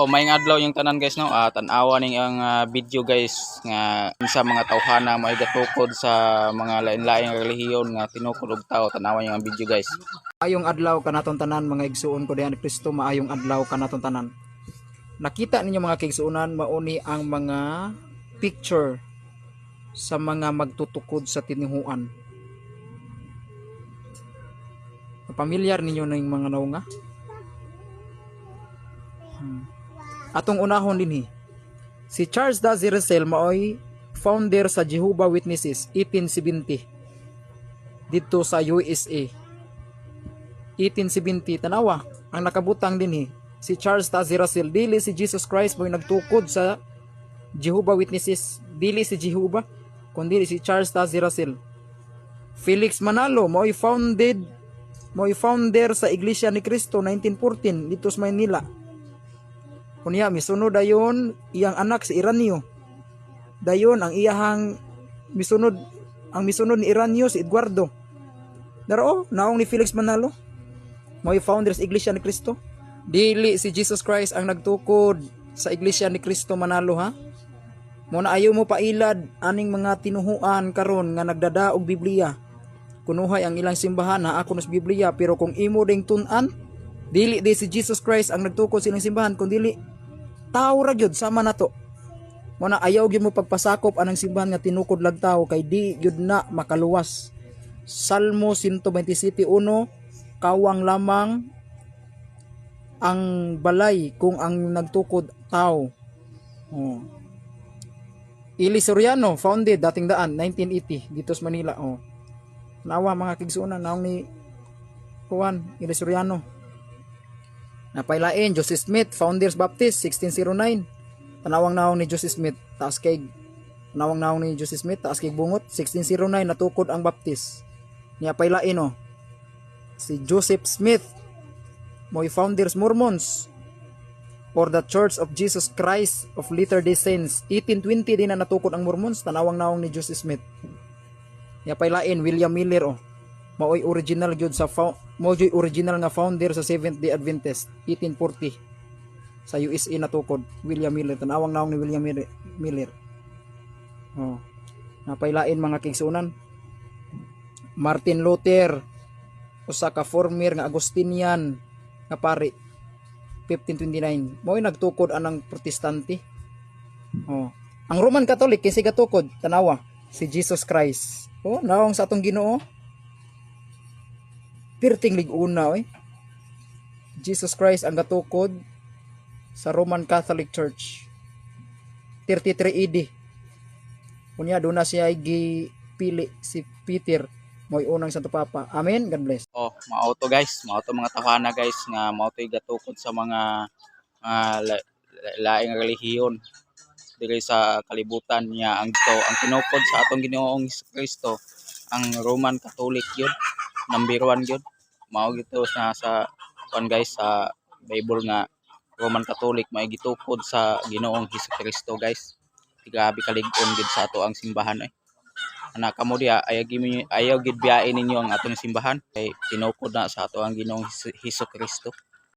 So, maayong adlaw yung tanan, guys, no. Tan-awa ning ang video, guys, nga sa mga tawhana may gatukod sa mga lain-laing relihiyon nga tinukod og tao. Tan-awa yung ang video, guys. Maayong adlaw kanatong tanan, mga igsuon ko diha ni Kristo, maayong adlaw kanatong tanan. Nakita ninyo, mga kaigsuonan, mauni ang mga picture sa mga magtutukod sa tinuhuan. Pamilyar ninyo ng mga naunga? Atong unahon dinhi. Si Charles Taze Russell maoy founder sa Jehovah Witnesses 1870 dito sa USA. 1870, tanawa ang nakabutang dinhi, si Charles Taze Russell. Dili si Jesus Christ mo'y nagtukod sa Jehovah Witnesses, dili si Jehovah kundi si Charles Taze Russell. Felix Manalo mo'y founded mo'y founder sa Iglesia ni Cristo 1914 dito sa Maynila. Unya misunod dayon iyang anak si Ireneo. Dayon ang iyahang misunod, ang misunod ni Ireneo si Eduardo. Daro naong ni Felix Manalo mo'y founder sa Iglesia ni Cristo. Dili si Jesus Christ ang nagtukod sa Iglesia ni Cristo, Manalo, ha. Mo na ayaw mo pailad aning mga tinuhuan karon nga nagdada og Biblia. Kunuhay ang ilang simbahan na ako sa Biblia, pero kung imo ding tun-an, dili di si Jesus Christ ang nagtukod sa ilang simbahan kundi tao ra gyud sama nato. Mo na ayaw gyud mo pagpasakop anang simbahan nga tinukod lag tao kay di gyud na makaluwas. Salmo 127:1, kawang lamang ang balay kung ang nagtukod tao. Oh. Eli Soriano, founded Dating Daan, 1980, dito sa Manila. Oh. Nawa, mga kaigsuonan, naong ni Juan, Eli Soriano. Napailain, Joseph Smith, Founders Baptist, 1609. Tanawang naong ni Joseph Smith, taas kay tanawang naong ni Joseph Smith, taas kay bungot, 1609 natukod ang Baptist. Niya pailain, oh. Si Joseph Smith, mo'y founders Mormons or the Church of Jesus Christ of Latter-day Saints. 1820 din na natukod ang Mormons, tanawang naong ni Joseph Smith. Niya pailain, William Miller, oh. Maoy original gyud sa mao gyud original nga founder sa Seventh Day Adventist 1840 sa USA natukod. William Miller, tanawang naong ni William Miller. Miller. Oh. Napailain, mga kaigsuonan. Martin Luther, usa ka former nga Agustinian nga pari, 1529 mo'y nagtukod anang Protestante. Oh. Ang Roman Catholic, kinsa gatukod? Tanawa, si Jesus Christ. Oh, naong sa atong Ginoo. Pirting lig-una oy. Jesus Christ ang gatukod sa Roman Catholic Church. 33 AD. Unya doon na siya gipili si Peter mo'y unang Santo Papa. Amen. God bless. Oh, mao to, guys, mao to mga tawhana, guys, nga mao to'y gatukod sa mga laing relihiyon diri sa kalibutan niya. Ang to ang tinukod sa atong Ginoong Kristo, ang Roman Catholic yun, number 1 gyud. Mao gito sa kuan, guys, sa Bible nga Roman Catholic may gitukod sa Ginoong Kristo, guys. Grabe kalig-on gid sa ato ang simbahan eh. Ana kamo diha, ayaw ayaw gid biyain ninyo ang atong simbahan kay tinukod na sa ato ang Ginoong Hesus Kristo.